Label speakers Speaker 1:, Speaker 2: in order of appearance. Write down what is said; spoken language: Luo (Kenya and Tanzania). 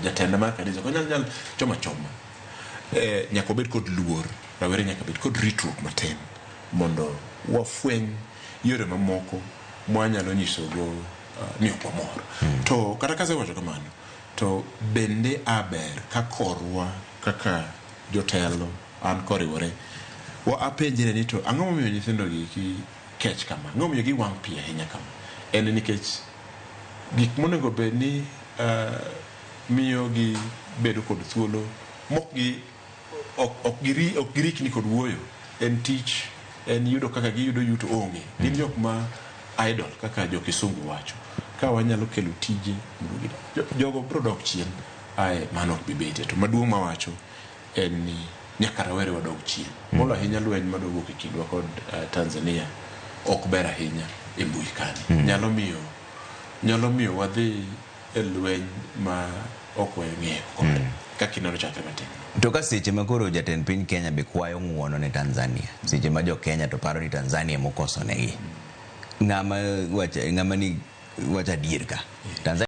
Speaker 1: Jatenda mar kanisa ok onyal nyal choma choma. Nyaka wabed kod luor, rawere nyaka bed kod ritruok matin mondo wafweny yore mamoko mwanyalo nyisogo ni ok wamor. To kata kasewacho kamano, to bende a ber ka korwa kaka jotelo an koriwore wa apenjre ni to ang'o momiyo nyithindo gi ki kech kama? Ang'o momiyo giwang' piyo ahinya kama? En nikech gik monego bed ni miyo gi bedo kod thuolo mok gi ok ok girikni kod wuoyo en tich, en yudo kaka giyudo yuto onge. Gin jok ma idle kaka jo kisungu wacho. Ka wanyalo kelo tije mondo jogo biro dok chien ae mano ok bi betie. To maduong' mawacho en ni nyaka rawere wadog chien. Molo ahinya lweny madwa wuok e kindwa kod Tanzania ok ber ahinya e mbui kani. Nyalo miyo wadhi e lweny ma ok wang'eyo kode kaka ineno chakre matin.
Speaker 2: To ka seche ma koro jatend piny Kenya be kwayo ng'uono ne Tanzania, seche ma jo Kenya to paro ni Tanzania mokosonegi, ng'ama wach ng'ama ni wacho adier ka Tanzania.